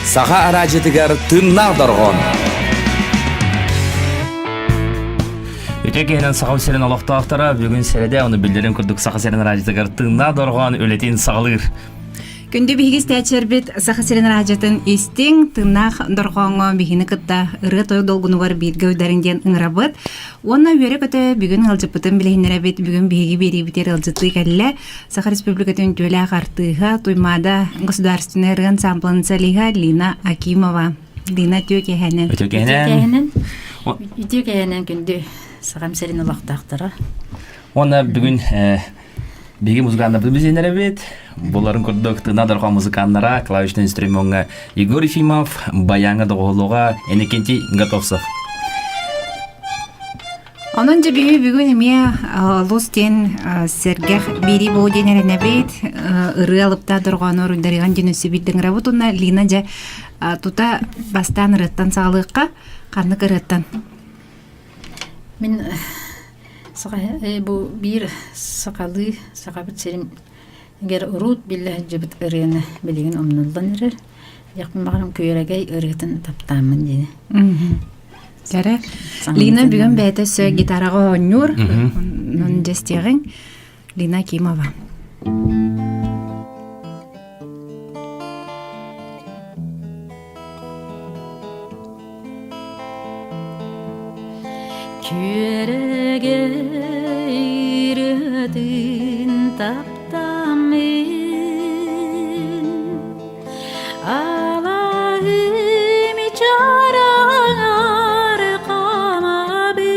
Саха араадьытыгар тыыннаах дорҕоон. Үтүө киһинэн Саха сирин олохтоохторо бүгүн сэрэдэ ону биллэрин курдук Саха сирин араадьытыгар тыыннаах дорҕоон үлэтин саҕалыыр. Күндү биһиги истээччилэрбит Саха сирин араадьытын истиҥ, тыыннаах дорҕооҥҥо биһини кытта ырыа-тойук долгунугар бииргэ уйдарыҥ диэн ыҥырабыт. Уонна үөрэ-көтө бүгүн ыалдьыппытын билиһиннэрэбит. Бүгүн биһиги биэриибитигэр ыалдьыттыы кэллэ. Саха Республикатын үтүөлээх артыыһа, Туймаада государственнай ырыа ансамблын солиһа Лина Акимова. Лина үтүө киэһэнэн. Үтүө киэһэнэн. Үтүө киэһэнэн күндү Сахам сирин олохтоохторо. Уонна бүгүн Биһиги музыканнарбыт билиһиннэрэбит. Буларын курдук тына дорҕоон музыканнара клавишный инструмеҥҥа Егор Ефимов, баяҥҥа доҕуһулуга Иннокентий Готовцев. Онон дьэ биһи бүгүн эмиэ олус диэн сэргэх биирии буолу диэн эрэнэбит. Ырыа алыптаах дорҕоону уруйдарыган диэн өссө биирдэ ыҥырабыт уонна Лина дьэ тута бастаан ырыаттан саҕалыахха. Ханнык ырыаттан? Мин Саха бу биир сахалыы Сахабыт сирин гэр уруут биллэ сылдьыбыт ырыаны билигин умнуллан эрэр. Диэхпин баҕарам күөрэгэй ырыатын таптааммын диэни. Кэрэ. Лина бүгүн бэйэтэ өссө гитараҕа оонньуур. Онон дьэстиэҕиҥ. Лина Акимова. Күөрэгэй ырыатын таптаммын Алаһым чараҥар хаамабын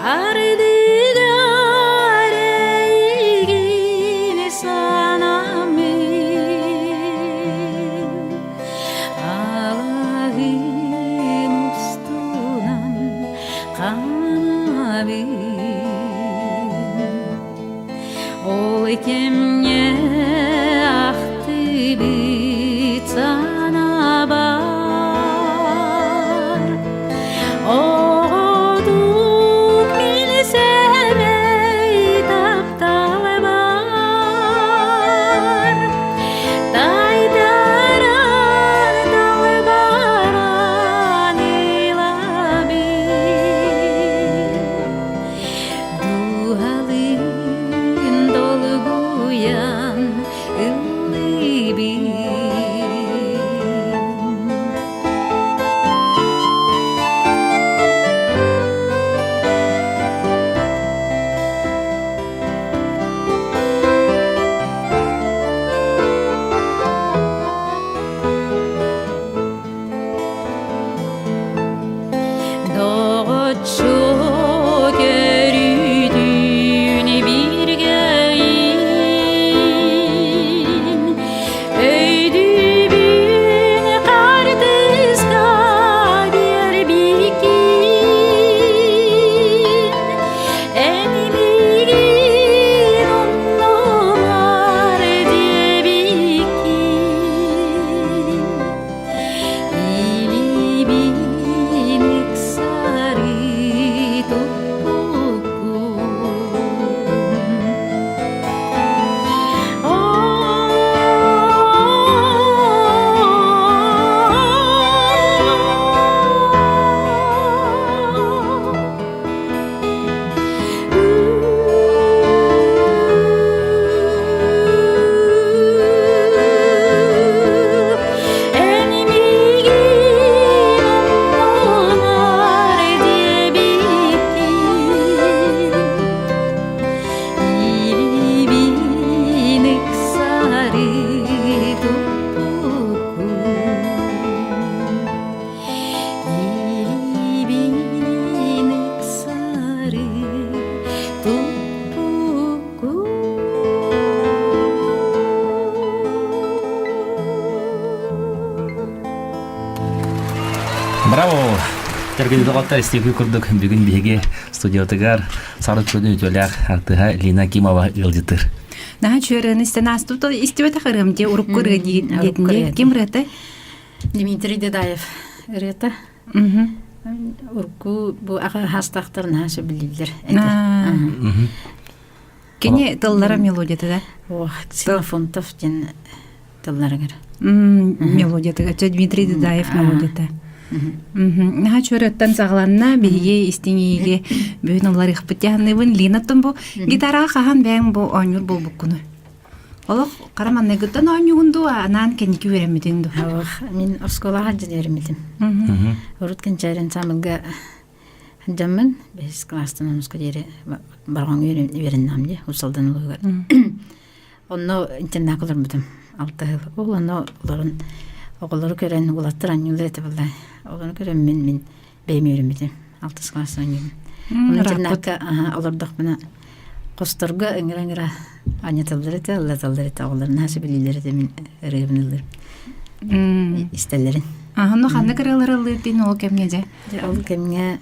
Ардыгар эйигин санаммын Алаһым устунан хаамабын Ол кэмҥэ ахтыбыт санаабар Оҕотук мин сэмэй тапталбар Тайтаран талбаран ылабын Дууһалыын долгуйан ыллыыбын Доҕоччу көрүүтүн бииргэйин Өйдүүбүн хартыска биэрбиккин Эн миигин умнумаар диэбиккин Илиибин ыксары туппуккун Эн миигин умнумаар диэбиккин Илиибин ыксары туппуккун Илиибин ыксары туппуккун Браво! Тэргин доҕоттор истиги курдук бүгүн биһиги студиятыгар сарыт күнү үтүөлээх артыһа Лина Кимова ыалдьытыр. Наһаа чүөрэн истэн ааспыт истибэтэх ырыам дии урукку ырыа диэтин ким ырыата? Дмитрий Дедаев ырыата. Урку бу аҕа хаастаахтар наһаа сөбүлүүллэр Кини тыллара мелодията да? О, Ксенофонтов диэн. Тылларыгар. Мелодиятыгар. Чэ Дмитрий Дудаев мелодията. Наһаа чөрөттөн саҕаланна биһиги истиҥ ииги бүгүн ылларыахпыт дьаһанныыбын Линаттан бу гитараҕа хаһан бэйэҥ бу оонньуур буолбуккуну? Олох хара манныгыттан оонньуугун дуу, анаан кэнники үөрэммитиҥ дуу? Олох мин оскуолаҕа сылдьан үөрэммитим. Урут кэнчээри ансамблга сылдьаммын бэһис кылаастан онуска диэри барҕаҥҥа үөрэннэҕим дии Усалдан улууһугар. Онно интернакка олорбутум алта сыл. Ол онно олорон оҕолору көрөн уолаттар анньыылар этэ буолла. Оҕолору көрөн мин мин бэйэм үөрэммитим. Алтыс кылаастан оонньуубун. Онно интернакка олордохпуна хосторго ыҥыра-ыҥыра анньаталлар этэ, ыллаталлар этэ. Оҕолор наһаа сөбүлүүллэр этэ мин ырыабын ыллыыр истэллэрин. Онно ханнык ырыалары ыллыырдын ол кэмҥэ дьэ? Дьэ ол кэмҥэ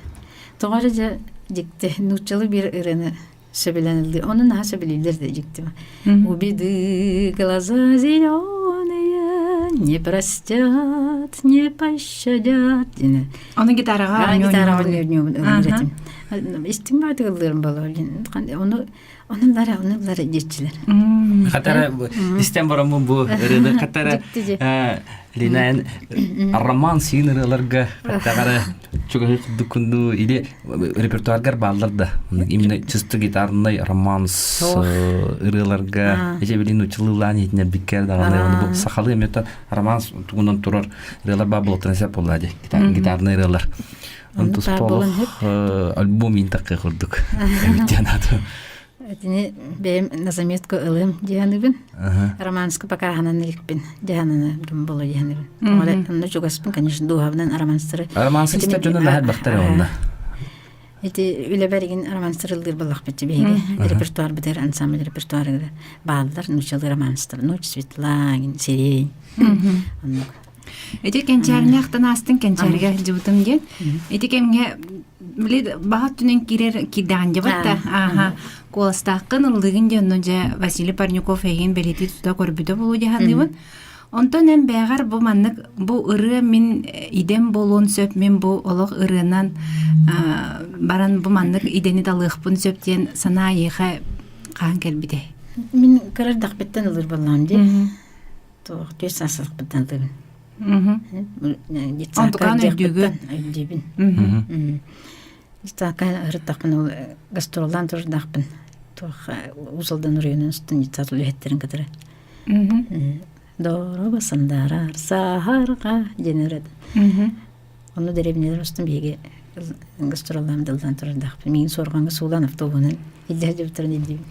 тоҕо эрэ дьэ дьикти нууччалыы биир ырыаны сөбүлээн ыллыыр. Ону наһаа сөбүлүүллэр да дьикти. У беды глаза зеленые не простят, не пощадят. Ону гитараҕа гитараҕа оонньуубун ыллыыр этим. Истиҥ баҕатык ыллыырым буолуо. Ону ону ыллара, ону ыллара диэччилэр. Хатара истэн бараммын бу ырыаны хатара Лина эн роман сиин ырыаларга хаттаҕара чугаһы курдуккунду или репертуаргар бааллар да именно чисто гитарный романс ырыаларга эже билин учылылаан иһитинэрбиккэ даҕаны оны бу сахалыы эмиэ романс тугунан турар ырыалар баа буолтан сеп буолла дии гитарный ырыалар онтус полох альбом иин такка курдук эбиттен аты Итини бэйэм на заметку ылыам дьаһаныбын. Романска пока ханан иликпин дьаһананы боло дьаһаныбын. Онно чугаспын, конечно, дууһабынан романстары. Романсы истэр дьону наһаа элбэхтэр онно. Ити үлэбэр игин романстар ыллыыр буоллахпыт биһиги репертуар бытыр ансамбль репертуарыгар бааллар нууччалыы романстар ночь светла сирень оннук Ити кэнчээрине ахтан аастын кэнчээригэ сылдьыбытым диэн. Ити кэмҥэ били баҕа өттүнэн киирэр киирдэҕин дьабат да ааха куоластааххын ыллыгын диэн онно дьэ Василий Парников эйигин бэлиэтии тута көрбүтэ буолуо дии саныыбын. Онтон эн бэйэҕэр бу маннык бу ырыа мин идэм буолуон сөп, мин бу олох ырыанан баран бу маннык идэни талыахпын сөп диэн санаа эйиэхэ хаһан кэлбитэй? Мин кыра эрдэхпиттэн ылыыр буоллаҕым дии. Туох түөрт саастаахпыттан ылабын. Онтукаан өйдүүгүн? Өйдүүбүн. Детсадка ырыттахпын ол гастроллаан турдаахпын. Туох Уус Алдан оройуонун устун детсад үлэһиттэрин кытары. Дороба сандаарар саһарга диэн ырыат. Онно дэриэбинэлэр устун биһиги гастроллаан дыллаан турардаахпын. Миигин суорҕаҥҥа суулаан автобуһунан илдьэ сылдьыбыттарын илдьибин.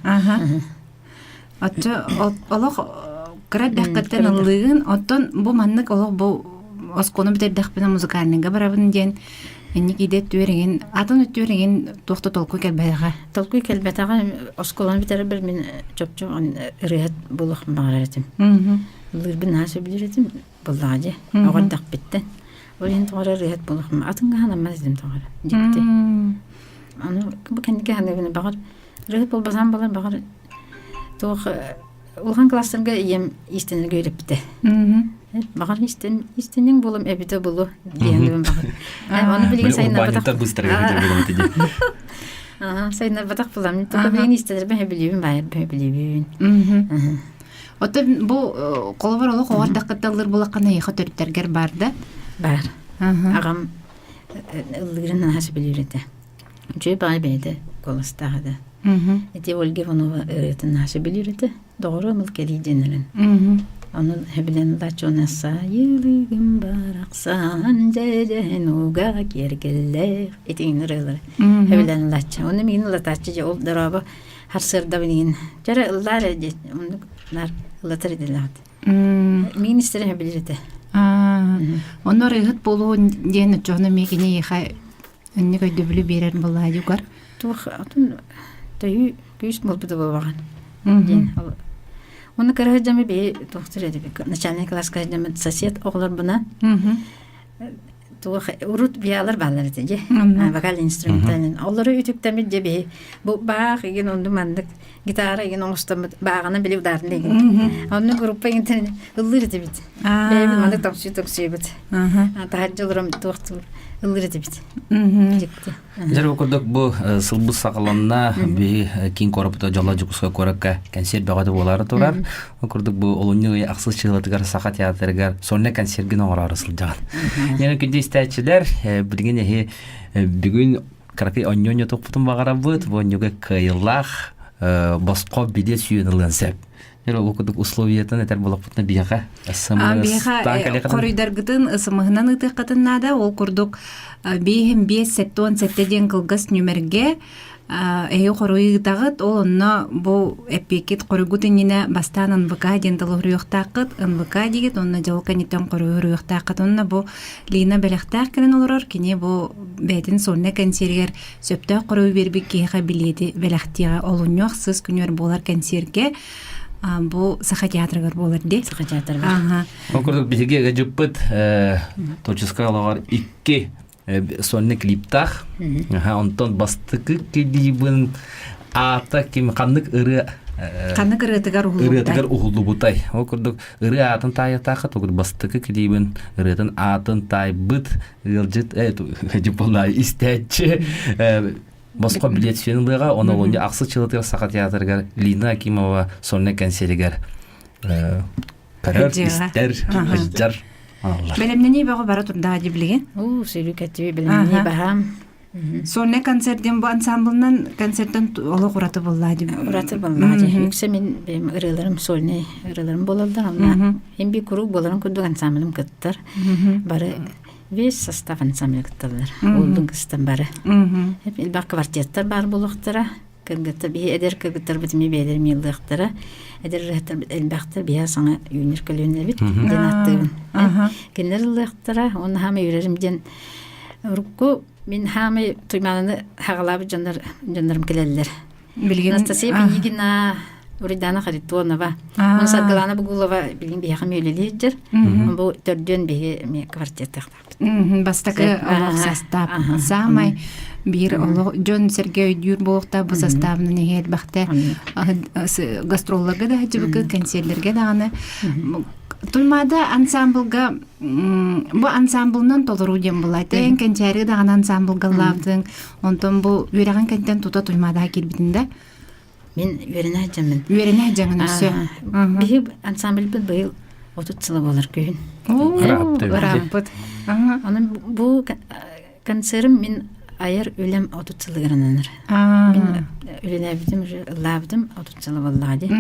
Аха. Оччо олох кыра эрдэххиттэн ыллыыгын, оттон бу маннык олох бу оскуоланы бүтэрдэхпинэ музыкальныйга барабын диэн инник идэ өттүгэр атын өттүгэр эҥин туох да толкуй кэлбэтэҕэ. Толкуй кэлбэтэҕэ. Оскуоланы бүтэрэрбэр мин чопчу ырыаһыт буолуохпун баҕарар этим. Ыллыырбын наһаа сөбүлүүр этим. Буоллаҕа дии. Оҕо эрдэхпиттэн. Ол иһин тоҕо эрэ ырыаһыт буолуохпун атын хаһан этим тоҕо эрэ. Дьикти. Аны бу кэнники ханыыбын баҕар Ырыһыт буолбатаҕым буоллар, баҕар, туох улахан класстарга ийэм иистэнэргэ үөрэппитэ. Баҕар иистэн иистэнньэҥ буолуом эбитэ буолуо диэн баҕар. Ону билигин сайыннарбатах. Сайыннарбатах буолам. Только билигин иистэнэрбин сөбүлүүбүн, баайарбын сөбүлүүбүн. Оттон бу холобур олох оҕо эрдэххиттэн ыллыыр буоллаххына эйиэхэ төрүттэргэр баар да? Баар. Аҕам ыллыырын наһаа сөбүлүүр этэ. Үчүгэй баҕайы бэйэтэ куоластаах этэ. Ити Ольга Иванова ырыатын наһаа сөбүлүүр этэ. Доҕоруом ыл кэлии диэн Ону сөбүлээн ылааччы уонна сайылыгым барахсан дьэдьэн ууга киэргэллээх итиҥ ырыалары сөбүлээн ылааччы. Ону миигин ылатааччы дьэ ол дорообо харсыардабын игин дьэрэ ыллаар эрэ диэт оннук наар ыллатар идэлээхт. Миигин истэрэ сөбүлүүр этэ. Онно ырыаһыт буолуо диэн оччоҕуна эмиэ кини эйиэхэ Инник өйдөбүлү биэрэр былаайыгар Туох атын төһүү күүс буолбута буолбаҕын диэн Уонна кыра сылдьаммын бэйи туохтар этибит начальнай класска сылдьаммын сосед оҕолорбунан туох урут биалар бааллар этэ дьэ вокальный инструментальный олору үтүктэммит дьэ биһи бу баах игин онну маннык гитара игин оҥостоммут бааҕынан били ударный игин онну группа игин ыллыыр этибит бэйэбит маннык тоҥсуй тоҥсуйбут таһырдьа олорон туохтуур. Ыллыр этибит. Дьикти. Дьэ бу курдук бу сылбыт саҕаланна биһи киин куораппыта Дьолло Дьокуускай куоракка кэнсиэр бөҕөтө буолаары турар. Ол курдук бу олунньу ый ахсыс чыылатыгар Саха театрыгар сольнай концергин оҥороору сылдьаҕын. Яна күндү истээччилэр, билигин эһи бүгүн кыракый онньу онньотуохпутун баҕарабыт. Бу онньуга кыайыллаах босхо билиэ сүйэн ылыан сөп. Ол курдук условиятын этэр буоллахпытына биһиэхэ Биһиэхэ хоруйдаргытын СМС-ынан ыытыаххытын наада. Ол курдук биэһин биэс сэттэ сэттэ диэн кылгас нүмергэ эһи хоруй ыытаҕыт. Ол онно бу эппиэккит хоруйгут иннинэ бастаан НВК диэн тылы суруйуохтааххыт. НВК диигит уонна дьол кэнниттэн хоруй суруйуохтааххыт. Онно бу Лина бэлэхтээх кэлэн олорор. Кини бу бэйэтин сольнай кэнсиэригэр Сөптөөх хоруйу биэрбит киһиэхэ билиэти бэлэхтиэҕэ олунньу ахсыс күнүгэр буолар кэнсиэргэ бу Саха театрыгар буолар дии. Саха театрыгар. Ол курдук биһиги ыдьыппыт творческай олоҕор икки сольный клиптаах. Онтон бастакы клибын аата ким ханнык ырыа ханнык ырыатыгар уһуллубутай. Ырыатыгар уһуллубутай. Ол курдук ырыа аатын таайыахтаахха тугур бастакы клибин ырыатын аатын таайбыт ыалдьыт дьуппалаай истээччи босхо билиэт сүөн ылыаҕа оны олунньу ахсыс чылытыгар Саха театрыгар Лина Акимова сольнай кэнсиэригэр көрөр, истэр, сылдьар аналлар. Бэлэмнэнии бөҕө бара турдаҕа дии билигин. Уу, сүрүкэтүү бэлэмнэнии баһаам. Сольнай концерт диэн бу ансамблынан концерттан олох ураты буоллаа дии. Ураты буоллаа дии. Үксэ мин бэйэм ырыаларым сольнай ырыаларым буолаллар. Онно һин би куруук буоларын курдук ансамблым кыттар. Бары весь состав ансамбля кытталлар. Уоллун кыстан бары. Элбэх квартеттар баар буолуохтара. Кыргыттар биһи эдэр кыргыттарбыт эмиэ бэйэлэрин миэллыахтара. Эдэр ырыаһыттарбыт элбэхтэр биһи саҥа үүнэр көлүөнэбит диэн ааттыыбын. Кинилэр ыллыахтара уонна хаамай үөрэрим диэн урукку мин хаамай Туймаананы хаҕалаабыт дьоннор дьоннорум кэлэллэр. Билигин Анастасия Пинигина, Уридана Харитонова, уонна Саргылана Бугулова билигин биһиэхэ үлэлиир дьэр. Бу төрдүөн биһи эмиэ квартираттаахтаахпыт. Бастакы олох састаап саамай биир олох дьон-сэргэ өйдүүр буолуохтаах бу састаабынан иһэ элбэхтэ гастролларга да сылдьыбыккыт кэнсиэрлэргэ даҕаны Туймаада ансамблга бу ансамблынан толоруу диэн буолла. Тэйэн кэнчээри даҕаны ансамблга ыллаабытыҥ, онтон бу үөрэҕин кэнтэн тута Туймаадаҕа киирбитин да? Мин үөрэнэ сылдьаммын. Үөрэнэ сылдьаҥын өссө. Биһи ансамбльбыт быйыл 30 сыла буолар күһүн. Ырааппыт. Онон бу концерым мин айар үлэм 30 сылыгар ананар. Мин үлэлээбитим уже ыллаабытым 30 сыла буоллаҕа дии.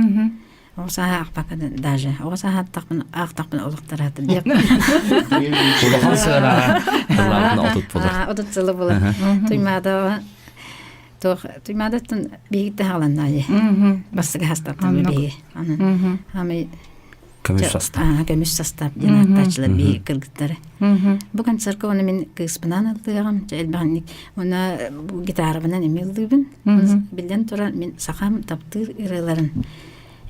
Оҕо сааһа аахпакка даже оҕо сааһа ааттахпын аахтахпын олохтораатым диэп. Улахан сыанаҕа ыллаабытын 30 буолар. 30 сыла буолар. Туймаада Туох Туймаадаттан биһигиттэн хааланнаайы. Бастакы састааптан биһиги. Анан хамай Көмүс састаап. Көмүс састаап диэн ааттааччылар биһиги кыргыттары. Бу концертка оны мин кыыспынаан ыллыаҕым. Элбэхник уна гитарабынан эмиэ ыллыыбын. Биллэн турар мин сахам таптыыр ырыаларын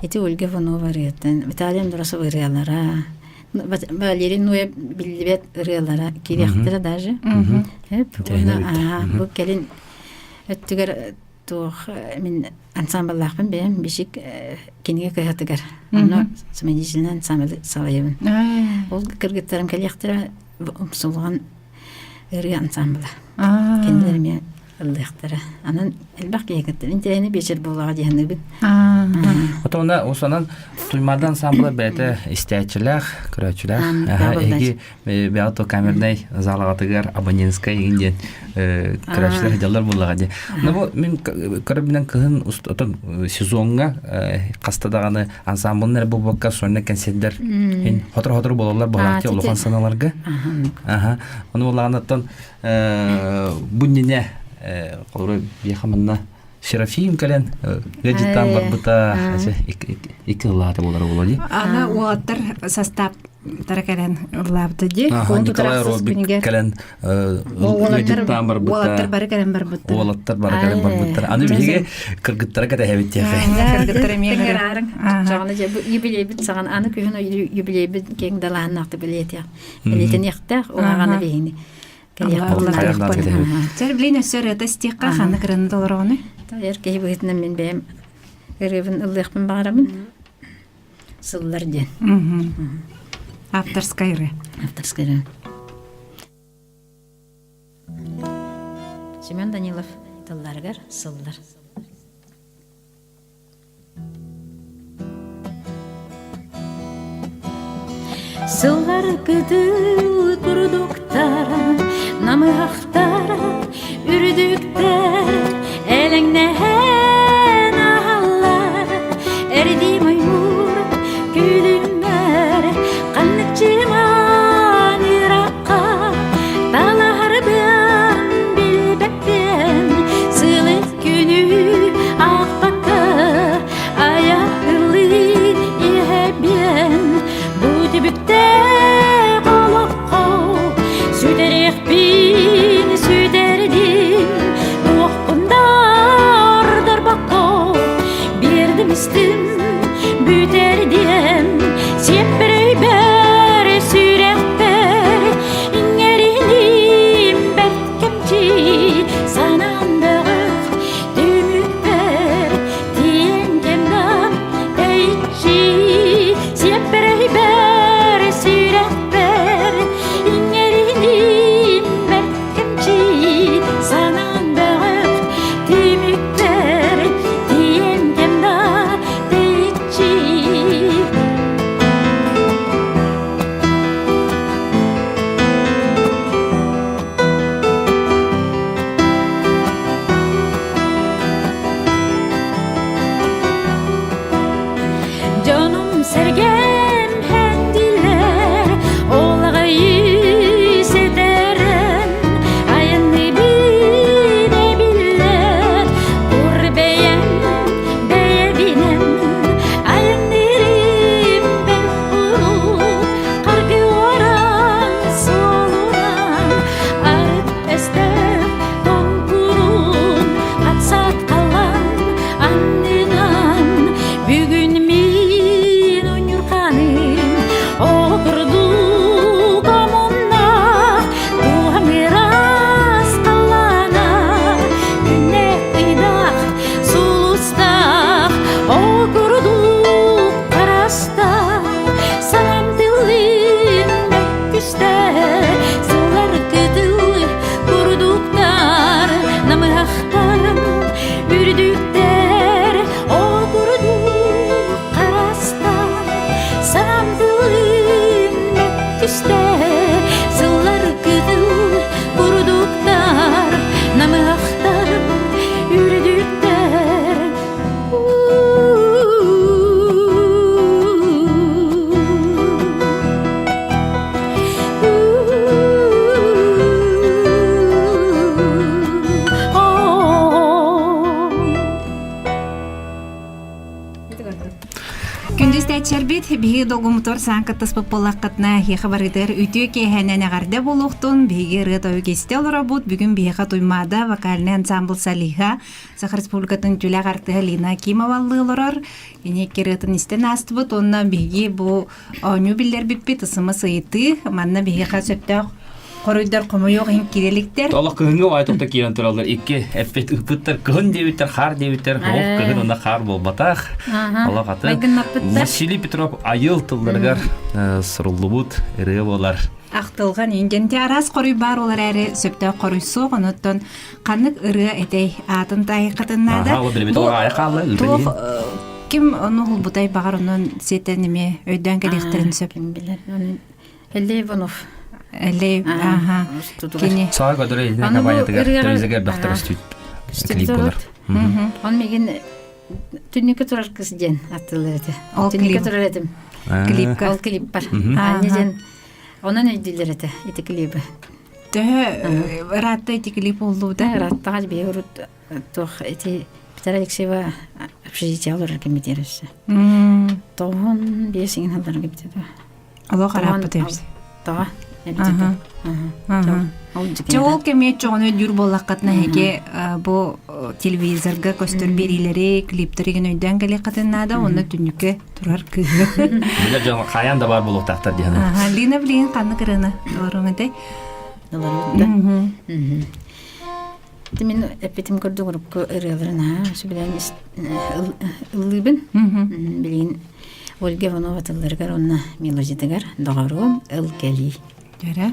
ити Ольга Иванова ырыатын, Виталий Андросов ырыалара, Валерий Ноев биллибэт ырыалара кириэхтэрэ даже. Бу кэлин Өттүгэр туох мин ансамбллаахпын бэйэм бишик кинигэ кыһатыгар. Онно самодеятельный ансамбль салайабын. Ол кыргыттарым кэлиэхтэрэ умсулҕан ырыа ансамбла. Кинилэр эмиэ ыллыахтара. Анан элбэх киһи кыттар. Интэриэһинэй биэчэр буолуоҕа дии саныыбын. Отонна усанан Туймаада ансамбла бэйэтэ истээччилээх, көрөөччүлээх. Эһиги бэҕэ камернай залаҕатыгар абонентскай игин диэн көрөөччүлэр сылдьаллар буоллаҕа дии. Но бу мин көрөбүнэн кыһын отон сезоҥҥа хаста даҕаны ансамблын эрэ буолбакка сонно кэнсиэрдэр хотору-хотору буолаллар буолааччы улахан саналарга. Аха. Ону буоллаҕына бу иннинэ холобура биэхэ манна Серафим кэлэн ыалдьыттаан барбыта икки ыллаата буолара буолуо дии. Аны уолаттар состав тара кэлэн ыллаабыта дии. Николай Робик кэлэн ыалдьыттаан барбыта. Уолаттар бары кэлэн барбыттар. Уолаттар бары кэлэн барбыттар. Аны биһиги кыргыттара кэтэһэбит диэхэ. Кыргыттар эмиэ кыраарыҥ. Чаҕаны дьэ бу юбилейбит саҕана аны күһүн юбилейбит киэҥ далааһыннаахтык бэлиэтиэх. Бэлиэтэниэхтээх улаҕана биһини. Чэр билин өссө ырыата истиэххэ ханнык ырыаны толороҕунуй? Эр киһи быһыытынан мин бэйэм ырыабын ыллыахпын баҕарабын. Сыллар диэн. Авторскай ырыа. Авторскай ырыа. Семен Данилов тылларыгар сыллар. Сыллар кытыл курдуктар, намыһахтар, үрдүктэр, элэҥнэһэн аһаллар, эрдии мойуур күлүмэр, ханнык чымаан ырахха, талаһарбын билбэппин, сылыс күнү аахпакка айахылыы иһэбин бу түбүктээх олоххо сүтэриэхпин сүтэрдим туохпун да ордорбокко биэрдим истим бүтэрдиэм сиэппэр өйбөр сүрэхпэр иҥэриним бэрт кэмчи санаам бөҕөх түмүкпэр тиийэн кэмнэм тэйиччи сиэппэрэйбэр сүрэхпэр иҥэриним бэрт кэмчи санаам бөҕөх түмүкпэр тиийэн кэмнэм тэйиччи. Дьонум-сэргэм һэндилэр, ол аҕайы сэтэрэн, айанныыбын эбиллэр, кур бэйэм бэйэбинэн айанныырым бэрт урут, харгы уоран суолунан арыт эстэр тоҥкурун хатсаат халан аннынан бүгүн мин унньурханым окурдук омуннаах туһам ыраас халлаана күннээх ыйдаах сулустаах окурдук харастаах санам тылын мөккүстэр сыллар кытыл курдуктар намыһахтарым үрдүктэр окурдук харастар санам тылын мөккүстэр сыллар кытыл курдуктар намыһахтарым үрдүктэр. Күндү истээччилэрбит, биһиги долгумутугар саан кыттыспыт буоллаххытына, эһиэхэ барытыгар үтүө киэһэнэн эҕэрдэ буолуохтун. Биһиги ырыа тойук истэ олоробут. Бүгүн биһиэхэ Туймаада вокальнай ансамбл Салиха Саха Республикатын үтүөлээх артыһа Лина Акимова аллыы олорор. Кини ырыатын истэн аастыбыт уонна биһиги бу оонньуу биллэрбиппит ысымыс ыйытыы. Манна биһиэхэ сөптөөх хоруйдар хомойуох иһин киирэликтэр. Олох кыһыҥҥы уай тохто киирэн тураллар. Икки эппит ыппыттар кыһын диэбиттэр, хаар диэбиттэр. Ол кыһын онно хаар буолбатах. Олох аты Василий Петров айыл тылларыгар суруллубут ырыа буолар. Ахтылҕан инденти араас хоруй баар ол эрээри сөптөөх хоруй суох. Онуттан Ханнык ырыа этэй аатын таайыаххытын наада. Аха, ол билбит Бу аайы хаалла, ыыта туох иһин. ким ону булбутай баҕар онон сиэтэн эмиэ өйдөөн кэлиэхтэрин сөп. Ким билэр. Эллей Иванов. Эллей, аха. Кини. Саа көдөрө илинэ Аны бу кабаятыгар ырыаҕа телевизорга элбэхтэр көстүүт клип болар. Он мигин түннүккэ турар кыз диэн аттылар этэ. Ол Түннүккэ клип. турар этим. Клипка. Ол клип бар. Анне диэн онон өйдүүлэр этэ ити клибы. Төһө ыраатта ити клип буоллубута? Ырааттаҕа биһи урут туох ити Петр Алексеева общежитие олорор кэмитиэр өссө. Тоҕун биэс иҥин алларга эбитэ дуо? Олох арааппыт эбит. Тоҕо эбитэ дуо? Чэ ол кэмиэ чоҕону өйдүүр буоллаххытына эһиги бу телевизорга көстөр биэриилэри, клиптери гин өйдөөн кэлиэххитин наада, уонна түннүккэ турар кыыһы. Билэр дьон хайаан да баар буолуохтаахтар диэн. Лина билигин ханнык ырыаны ыларыҥ этэй? Ыларыбыт да. Мин эппитим курдук урукку ырыаларын аһаа сөбүлээн ыллыыбын. Билигин Ольга Иванова тылларыгар уонна мелодиятыгар доҕоруом ыл кэлии. Дьэрэ.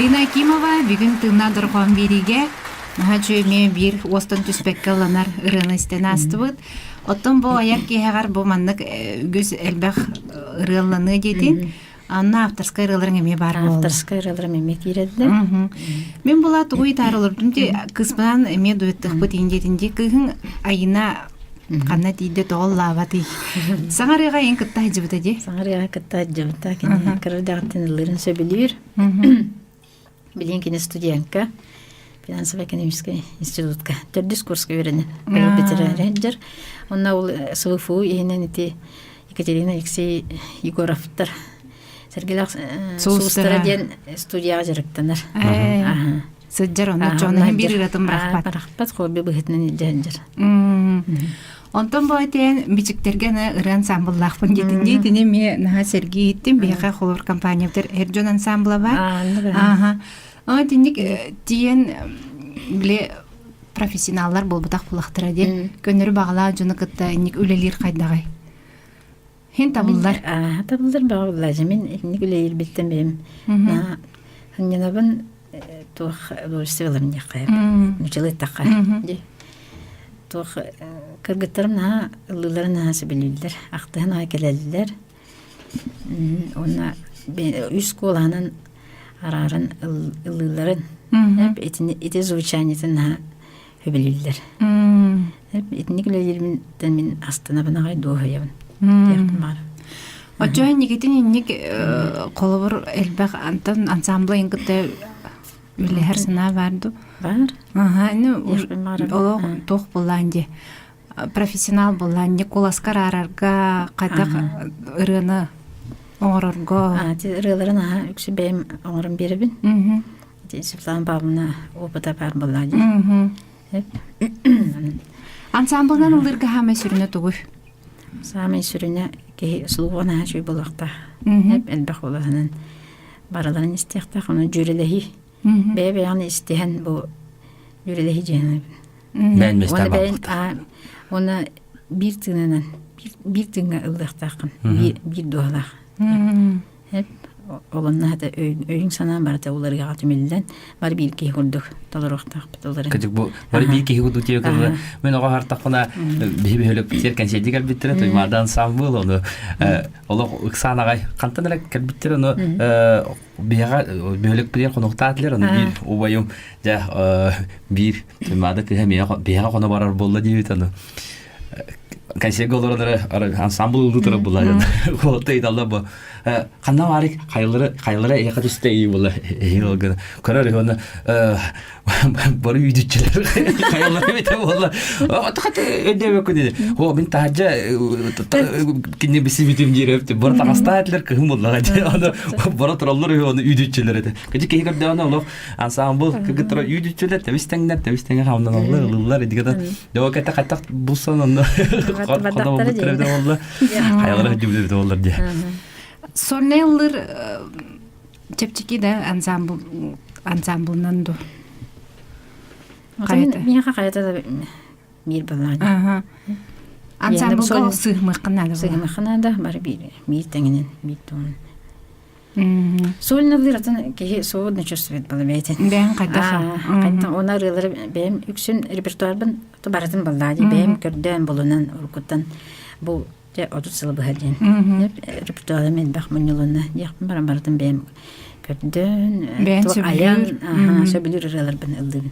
Лина Акимова бүгүн тыыннаах дорҕоон биэриигэ наһаа үчүгэй эмиэ биир уостан түспэккэ ылланар ырыаны истэн аастыбыт. Оттон бу айар киэһэҕэр бу маннык үгүс элбэх ырыалланыа диэтин. Анна авторскай ырыаларыҥ эмиэ баар буолла. Авторскай ырыаларым эмиэ киирэллэр. Мин була тугу ыйытаары олордум ди кыыспынан эмиэ дуэттыахпыт иин диэтин ди кыыһыҥ Айына ханна тиийдэ тоҕо ыллаабатый? Саҥа ырыаҕа эн кытта сылдьыбыта дии. Саҥа ырыаҕа кытта сылдьыбыта. Кини кыра эрдэҕиттэн ыллыырын сөбүлүүр. Билигин кини студентка финансово-экономическай институтка төрдүс курска үөрэнэр. Бэйэ сылдьар. Онно ол СВФУ иһинэн ити Екатерина Алексей Егоровтар Сэргэлээх Сулустара диэн студияҕа дьарыктанар. Сылдьар онно дьоно биир ыратын бырахпат. Бырахпат хобби быһыытынан илдьэ сылдьар. Онтон бу этэн бичиктэргэ аны ырыа ансамбллаахпын диэтин дии итини эмиэ наһаа сэргии иһиттим биһиэхэ холобур компаниябытыгар эр дьон ансамбла бар. Ааха. Aa итинник тиийэн били профессионаллар буолбатах булахтара диэн көннөрү баҕалаах дьону кытта инник үлэлиир хайдаҕай? Хин табыллар. Аа табыллар баҕаллар. Мин итинник үлэлиирбиттэн бэйэм сынньанабын туох удовольствие ылам диэххэ нучалыттахха туох кыргыттарым наһаа ыллыыларын наһаа сөбүлүүллэр ахтыһан аҕай кэлэллэр уонна үс куолаһынан арааран ыллыыларын итини ити звучаниетын наһаа сөбүлүүллэр итинник үлэлиирбиттэн мин астынабын аҕай дуоһуйабын диэхпин баҕарабын Оччо инникитин инник холобур элбэх антон ансамбла ин кытта үлэһэр санаа баар ду? Баар. Аха, ну олох туох буллаан дии профессионал буллаан Николаска араарарга хайдах ырыаны оҥорорго ырыаларын аха үксү бэйэм оҥорон биэрэбин. Светлана Павловна опыта баар буоллаа дии. Ансамблынан ыллыырга хаамай сүрүнэ тугуй? Саамай сүрүнэ киһи слуга наһаа үчүгэй буолуохтаах. Элбэх буолуоһунан барыларын истиэхтээх, ону дьүөрэлэһии. Бэйэ-бэйэҕин истиһэн бу дьүөрэлэһии дьиһэнэбин. Бэйэн бэстэр бааллахтаах. Уонна биир тыынынан, биир тыыҥҥа ыллыахтааххын, биир дуоһалаах. Олонно хата өйүҥ-санаан барыта уларыйаҕа түмүллэн, бары биир киһи курдук толоруохтаахпыт улары. Кыдьык бу бары биир киһи курдук диэбит кылы мен оҕо хартахпына биһи бөһүлөк кэнсиэрди кэлбиттэрэ Туймаадан ансамбл ону олох ыксаан аҕай хантан эрэ кэлбиттэр ону биһиэхэ бөһүлөкпүтүгэр хонуктаатылар ону биир убайым дьэ биир Туймаада кыһа биһиэхэ хоно барар буолла диэбит ону консервга олорон эрэ ансамбл ылыы турар буолла уолта ыйыталлар бу ханна баарый хайалары хайалара эйиэхэ түстэ ии буолла эһиил ылгына көрөр уонна бары үйдүччүлэр хайалара эбитэ буолла хата өйдөөбөккүн диди о мин таһырдьа кинини бисибитим диир эбит бары таҥастаах этилэр кыһын буоллаҕа дии аны бара тураллар үһү ону үйдүччүлэр этэ кыдьы киһи көрдөҕүнэ олох ансамбл кыргыттара үйдүччүлэр тэбис тэҥнэр тэбис тэҥэ хамнаналлар ылыллар идигата Дьэ, кэтэ хаттах булсан онно хоно булбуттар эбитэ буолла. Хайалара дьүбүтэ эбитэ буоллар дии. Сольнай ыллыр чэпчэки да ансамбл ансамблынан ду. Хайата. Миэхэ хайата да биир балаҕан. Ансамблга сыһмыахха наада. Сыһмыахха наада, бары биир биир тэҥинэн, биир туһунан. Сольно атын киһи свободно чувствует была бэйэтин. Бэйэҥ хайдах? Хайдах оны ырыалары бэйэм үксүн репертуарбын барытын баллаа дии бэйэм көрдөөн булунан уруккуттан бу дьэ 30 сылы быһа диэн репертуарым элбэх мунньулунна диэхпин баран барытын бэйэм көрдөөн айан сөбүлүүр ырыаларбын ыллыыбын.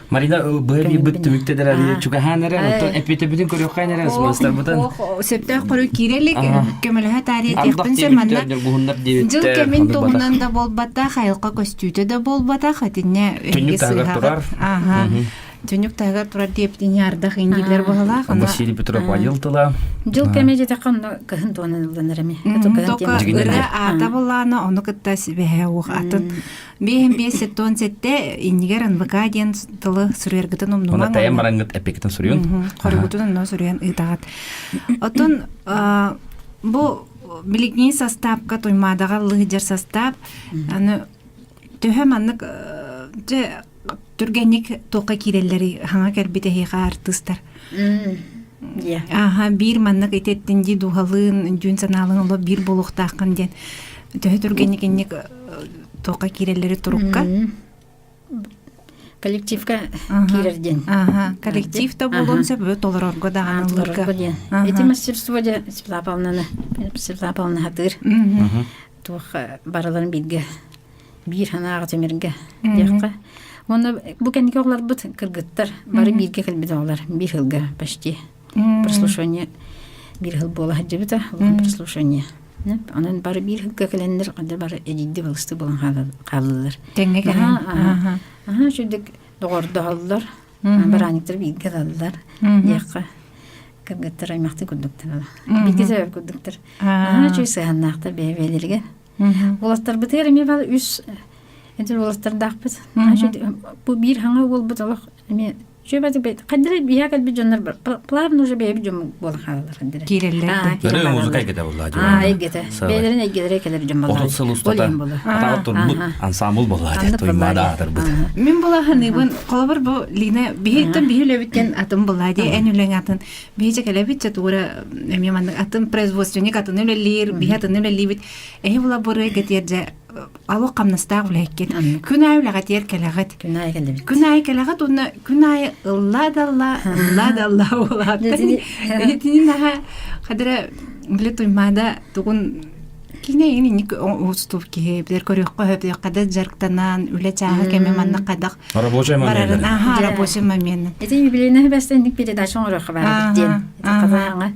Марина быһа биирбит түмүктэ чугаһаан эрэр, оттон эппитебитин көрүөххэ эрэр, смыстарбытын. Сөптөөх көрүү киирэлик, көмөлөһө таарыйа диэхпин сөп манна. Дьыл кэмин туһунан да буолбатах, айылҕа көстүүтэ да буолбатах, итиннэ Түннүк таһыгар турар. Аха. Түннүк таһыгар турар диэбитин ардах индиилэр быһалаах. Василий Петров айыл тыла. Дьыл кэмэ дьэтэххэ онно кыһын туонан ылланар эми. Тока ырыа аата буллаана, ону кытта сибэһэ уох атын 5577 иннигэр НВК диэн тылы суруйаргытын умнумаҥ. Онно тайан бараҥҥыт эппиккитин суруйун. Хоругутун онно суруйан ыытаҕыт. Оттон бу билигин састаапка Туймаадаҕа лыһдьар састаап аны төһө маннык дьэ түргэнник туохха киирэллэрий хаҥа кэлбит эһиэхэ артыыстар. Аха биир маннык итеттин дии дууһалыын, дьүн санаалыын олох биир буолуохтааххын диэн төһө түргэнник инник. туохха киирэллэри турукка? Коллективка киирэр диэн. Коллектив да буолуон сөп, толорорго даҕаны толорорго диэн. Ити мастерство дьэ Светлана Павловнаны Светлана Павловна хатыыр. Туох барыларын бииргэ биир санааҕа түмэргэ диэххэ. Уонна бу кэнники оҕолорбут кыргыттар бары бииргэ кэлбит оҕолор биир сылга почти прослушивание биир сыл буола сылдьыбыта улахан прослушивание. Онон бары биир сылга кэлэннэр ханна бары эдийди балысты буолан хааллылар. Тэҥҥэ кэлэн. Аха үчүгдүк доҕордоһоллор, бараанньыктар бииргэ ылаллар диэххэ кыргыттар аймахтыы курдуктар. Бииргэ төрөөбүт курдуктар. Наһаа үчүгэй сыһыаннаахтар бэйэ-бэйэлэригэр. Уолаттарбытыгар эмиэ бал үс эдэр уолаттардаахпыт. Бу биир хаҥа уолбут олох эмиэ үчүгэй хайдары биһиэхэ кэлбит дьоннор плавно уже бэйэбит дьон буолан хаалаллар хайдары. Киирэллэр. Ырыа музыка эйгэтэ буолла. Аа эйгэтэ. Бэйэлэрин эйгэлэрэ кэлэр дьон буолла. 30 сыл устата атаҕа турбут ансамбл буолла туймаада аатырбыт. Мин булаһыныыбын холобур бу Лина биһиттэн биһи үлэбиттэн атын буолла дии эн үлэҥ атын Биһи кэлэбит чэ тугура эмиэ маннык атын производственник атын үлэлиир, биһи атын үлэлиибит. Эһи була быры гэтиэрдэ алох хамнастаах үлэһиккит. Күн аайы үлэҕэтиэр кэлэҕит. Күн аайы кэлэбит. Күн аайы кэлэҕит уонна күн аайы ыллаа да ыллаа, ыллаа да ыллаа буолааттан. Итини наһаа хадара били туймаада тугун Киинэ иҥин инник уустук киһи билэр көрүөххэ сөп хада дьарыктанан үлэ чааһа кэмэ манна хайдах Рабочий барарын аха рабочий момент. Ити юбилейный бэстэнник передача оҥоруохха баар диэн. Ити хатааҥа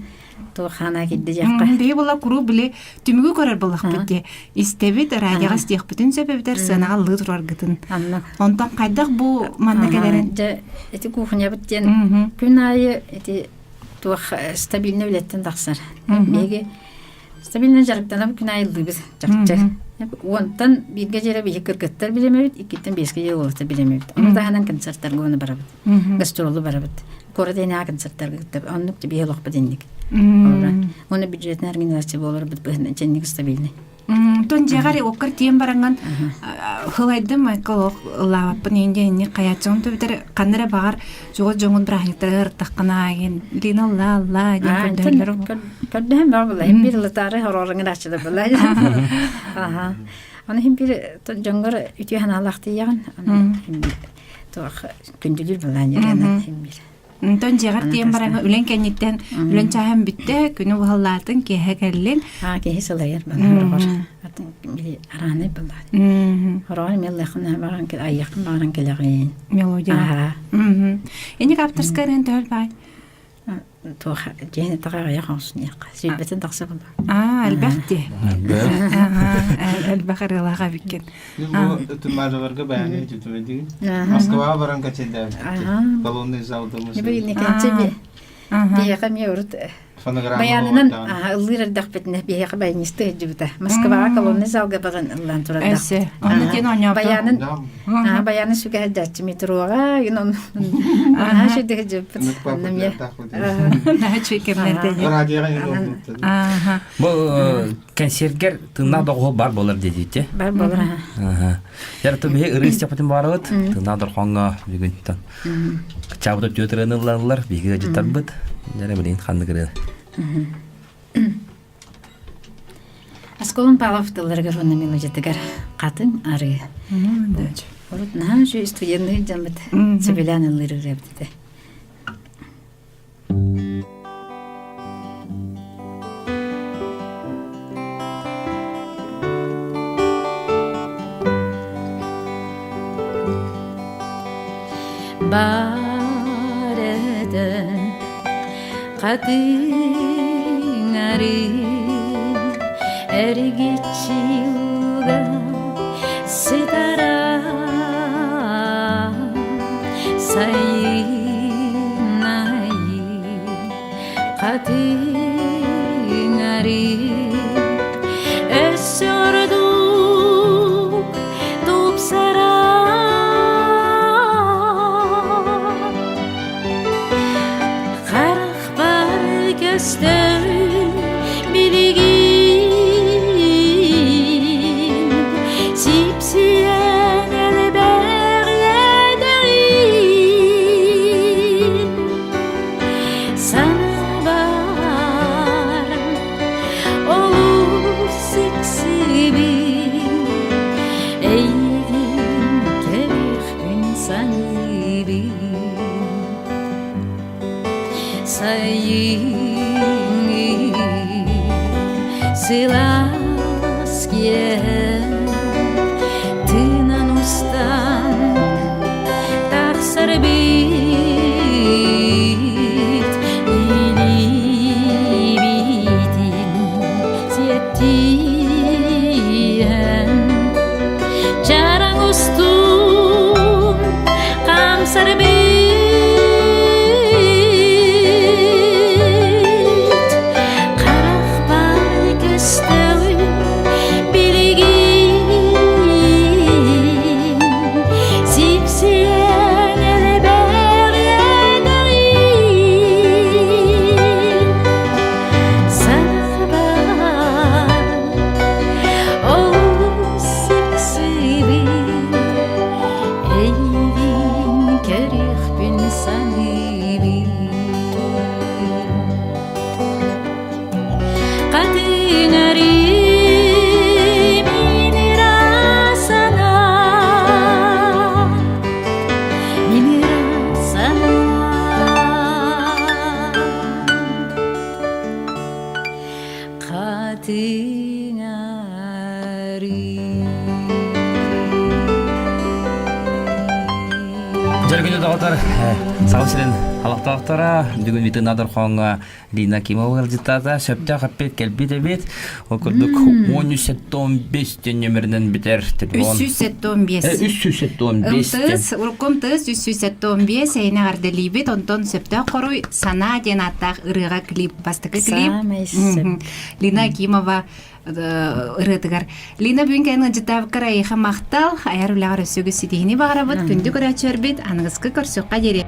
туоххаана кирдэ диэххэ. Биһи була куруу били түмүгү көрөр буоллахпыт дии. Истэбит, радиоҕа истиэхпитин сөп эбитэр сыанаҕа ыллыы тураргытын. Онтон хайдах бу манна кэлэрин? Дьэ, ити кухнябыт диэн күн аайы ити туох стабильный үлэттэн тахсар. Биһиги Стабильно дьарыктанабыт күн аайы ыллыыбыт чахчы. Уонтан бииргэ дьиэрэ биһи кыргыттар билэмэбит, иккиттэн биэскэ дьиэ уолаттар билэмэбит. Ону таһынан концерттарга уонна барабыт. Гастролу барабыт. Куорат иһинээҕи концерттарга кыттабыт. Оннук биһи олохпут инник. Уонна бюджетная организация буоларбыт быһынан чэнник стабильный. Тон дьиэҕэр оккор тиийэн бараҥҥын хылайдым Майкл ох ыллаабаппын иһин диэн инник хайааччыгын төбүтэр ханна эрэ баҕар чугас дьоҥун бырааһынньыктарыгар ырыттаххына ааген Лина ыллаа ыллаа диэн көрдөһөллөр Көрдөһөн бөҕө буолла. Хим биир ылытаары хороорун буолла. Аха. Аны хим биир дьоҥҥор үтүө санаалаах тиийэҕин. Аны хим биир туох күндүлүүр буоллаан дьэрэнэн хим биир. Онтон дьиэҕэр тиийэн бараҥҥа үлэҥ кэнниттэн үлэн чааһын бүттэ, күнү быһаллаатын, киэһэ кэллиҥ. Аа, киһи сылайар бана хороҕор. Атын били араанай былаат. Хороҕор меллэххин баран айыаххын баҕаран кэлэҕин. Мелодия. Аха. Инник авторскай ырыан төһөл баай? Туох дьиэни таҕа аҕыйах оҥсунуохха. Сүүрбэтин тахса була. Аа, элбэх дии. Элбэх ырыалаах эбиккин. Бу Тумажаларга бэйэни түтүмэдиги. Москваҕа баран качайдаабыт. Колонный залда Биһиэхэ эмиэ урут баянынан ыллыыр эрдэхпитинэ биһиэхэ баяниста сылдьыбыта. Москваҕа колонный залга баран ыллаан турардаах. Баянын баянын сүгэһэрдээччи метроҕа гин наһаа үчүгэй сылдьыбыппыт. Наһаа үчүгэй кэмнэрдэ. Бу кэнсиэргэр тыыннаах доҕуһуол бар буолар диэтиитэ. Бар буолар аха. Ярты биһи ырыы истэхпитин баарабыт. Тыыннаах дорхоҥҥо бүгүн чаабыта түөт ырыаны ыллаллар биһиги ыалдьыттарбыт. Дьэ билигин ханнык ырыа. Асколон Павлов тылларыгар уонна мелодиятыгар хатыҥ арыы. Урут наһаа үчүгэй студенныыр дьоммут сөбүлээн ыллыыр ырыабыт этэ. Барытын хатыҥ арыы эргиччи ууга сытара сайын айыы хатыҥ арыы өссө ордук тупсара Харахпар көстөр билигин сипсийэн элбэх иэдэҕин санаабар. Сылаас киэһэ тыынан устан тахсар эбит илиибитин сиэттиһэн чараҥ устун хаамсар эбит Харахпар көстөҕүн билигин сипсиэн элбэҕиэдэҕин сарбар олус ыксыыбын эйигин көрүөхпүн саныыбын Хатыҥарыы мин ыра санаа, мин ыра санаа. Хатыҥарыы. Дьэргүнү доҕотор, Саха сирин олохтоохторо, бүгүн Витин Адорхоҥҥа Лина Кимова ыалдьыттаата, сөптөөх эппиэт кэлбит эбит. Ол курдук 1375 диэн нөмеринэн бүтэр телефон. 375. 375. МТС, уруккум ТС 375 эйине эҕэрдэлиибит. Онтон сөптөөх хоруй Санаа диэн ааттаах ырыаҕа клип, бастакы клип. Саамай сөп. Лина Акимова ырыатыгар. Лина бүгүн кэлэн ыалдьыттаабыккар эйиэхэ махтал, айар үлэҕэр өссө үгүс ситиһиини баҕарабыт. Күндү көрөөччүлэрбит, аныгыскы көрсүөххэ диэри.